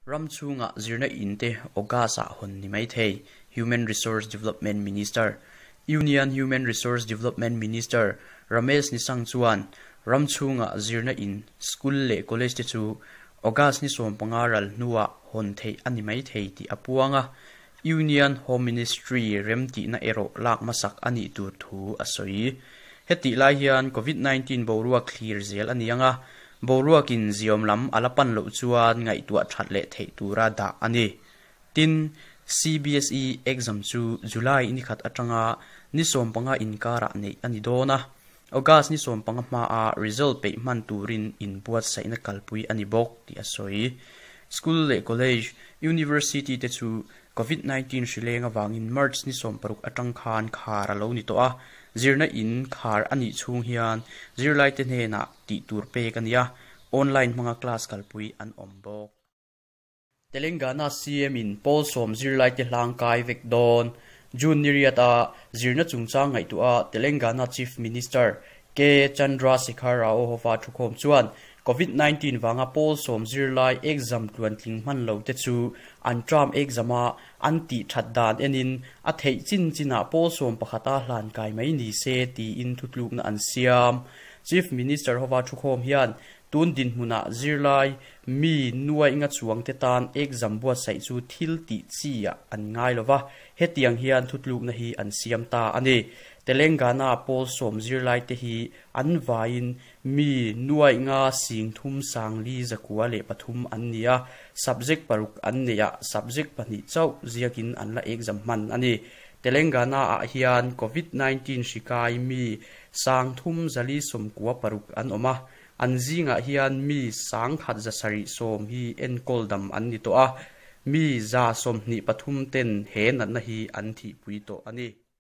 Ram chhunga zirna in te August-ah hawn ni mai thei, Human Resource Development Minister, Union Human Resource Development Minister Ramesh Nisang chuan ram chhunga zirna in, school leh college te chu August ni 15 ral hnuah hawn theih a ni mai thei tih a puang a, Union Home Ministry remtihna erawh lak hmasak a nih tur thu a sawi. Hetih lai hian Covid 19 boruak thlir zel a ni ang a, boruakin ziawm lam a la pan loh chuan ngaihtuah that leh theih tura dah a ni. Tin, CBSE exam chu July ni khat atanga ni 15 inkarah neih a ni dawn a, August ni 15 hmaa result peih hman turin inbuatsaihna kalpui a ni bawk tih a sawi. School leh college, university te chu Covid 19 hrileng avangin March ni 60 atang khan khar a lo ni tawh a, zirna in khar a nih chhung hian zirlaite hnenah tih tur pek a ni a, online hmanga class kalpui an awm bawk. Telangana CM in pawl 10 zirlaite hlang kai vek dawn. June ni riat a zirna chungchang ngaihtuah a Telangana Chief Minister K Chandra Sekhar Rao hova thukhawm chuan Covid 19 wanga pawl 10 zirlai exam tluan tling hman lo te chu an term exam a an ti that dan enin a theih chin china pawl 11 a hlan kai mai ni se tiin thutluk na an siam. Chief Minister hova thukhawm hian tun din hmuna zirlai mi nuai nga chuang te tan exam buatsaih chu thil ti chi a an ngai lova hetiang hian thutluk na hi an siam ta ani. Telangana pawl 10 zirlai te hi an vain mi nuai nga sing thum sang li zakua le pathum an nia subject paruk an neia subject pahnih chau ziakin an la exam hman ani. Telangana a hian Covid 19 hrikai mi sang thum zali somkua paruk an oma an zinga hian mi sang khat za sari som hi en kol dam an ni to a mi za som ni pathum ten he nat na hi an thi pui to ani.